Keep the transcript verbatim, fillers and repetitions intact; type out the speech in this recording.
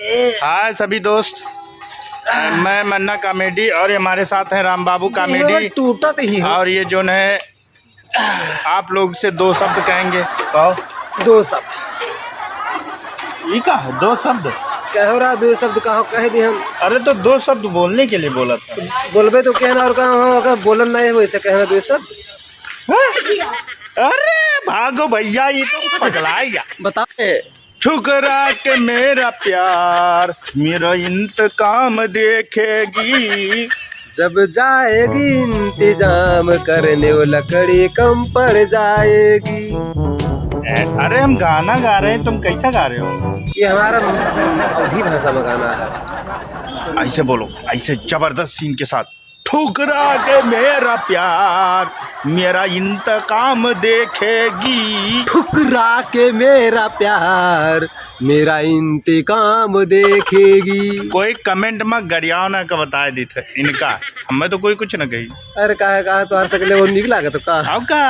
हाय सभी दोस्त, मैं मन्ना कॉमेडी और ये हमारे साथ हैं राम बाबू कॉमेडी। टूटत ही हो। और ये जोन है, आप लोग से दो शब्द कहेंगे। कहो। दो शब्द। ई का है? दो शब्द? कहो रा, दो शब्द कहो, कह दे हम। अरे तो दो शब्द बोलने के लिए बोला था। बोलबे तो कहना और कहा, हाँ, अगर बोलन नहीं हो ऐसे कहना दो शब्द। हाँ? अरे भागो भैया, ये तो पगला गया। बता। ठुकरा के मेरा प्यार, मेरा इंतकाम देखेगी। जब जाएगी इंतजाम करने, वो लकड़ी कम पड़ जाएगी। अरे, हम गाना गा रहे हैं, तुम कैसा गा रहे हो? ये हमारा अवधी भाषा में गाना है। ऐसे बोलो, ऐसे जबरदस्त सीन के साथ। ठुकरा के मेरा प्यार, मेरा इंतकाम देखेगी। ठुकरा के मेरा प्यार, मेरा इंतकाम देखेगी। कोई comment में गरियाव ना का बताए दी थे इनका, हमें तो कोई कुछ ना कही। अरे काहे, काहे तोहार सकले वो निक लागत का? अब का?